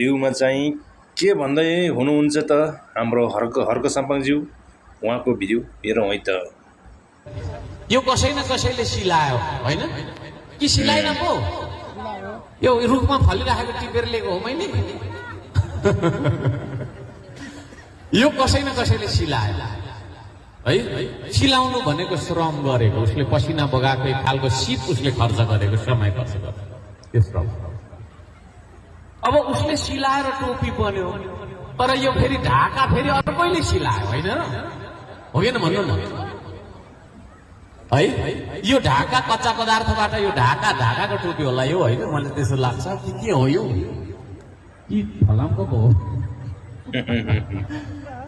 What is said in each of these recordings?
ज्यूमा चाहिँ के भन्दै हुनुहुन्छ त हाम्रो हर्क साम्पाङज्यू उहाँको भिडियो हेरौँ है त। यो कसै न कसैले सिलायो होइन कि सिलाइन पो यो रुखमा फलिरहेको टिपेर लिएको हो मैले यो कसै न कसैले सिलायो है। सिलाउनु भनेको श्रम गरेको, उसले पसिना बगाएको एक खालको शीत उसले खर्च गरेको, समय खर्च गरेको त्यो श्रम। अब उसले सिलाएर टोपी बन्यो, तर यो फेरि ढाका फेरि अर्कैले सिलायो होइन हो कि भन्नु न है। यो ढाका कच्चा पदार्थबाट यो ढाकाको टोपी होला यो होइन, मलाई त्यसो लाग्छ कि के हो यो कि फलामको हो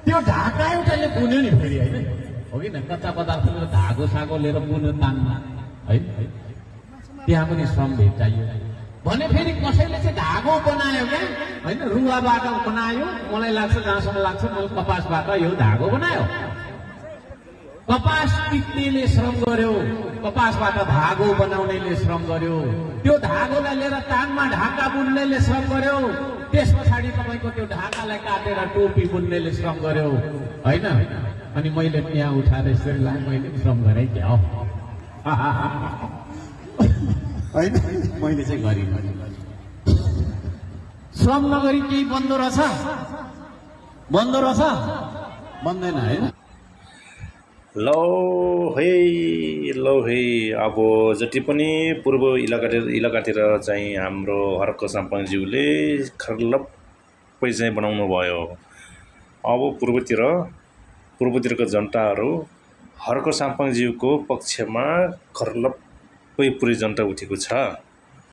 त्यो ढाका एउटाले बुन्यो नि फेरि होइन हो कि न। कच्चा पदार्थले धागो सागो लिएर बुन्यो तानमा है, त्यहाँ पनि श्रम भेट्टाइयो भने फेरि कसैले चाहिँ धागो बनायो क्या होइन, रुवाबाट बनायो। मलाई लाग्छ जहाँसम्म लाग्छ मैले कपासबाट यो धागो बनायो। कपास टिप्नेले श्रम गर्यो, कपासबाट धागो बनाउनेले श्रम गर्यो, त्यो धागोलाई लिएर तानमा ढाका बुन्नेले श्रम गर्यो, त्यस पछाडि तपाईँको त्यो ढाकालाई काटेर टोपी बुन्नेले श्रम गर्यो होइन। अनि मैले यहाँ उठाएर यसरी ला मैले श्रम गरेँ क्या हो होइन, मैले चाहिँ गरिनँ। श्रम नगरी केही बन्दो रहेछ बन्दैन होइन। लौ है अब जति पनि पूर्व इलाकातिर चाहिँ हाम्रो हर्क साम्पाङज्यूले खर्लप्पै चाहिँ बनाउनु भयो। अब पूर्वतिरको जनताहरू हर्क साम्पाङज्यूको पक्षमा खर्लप्पै पुरै जनता उठेको छ।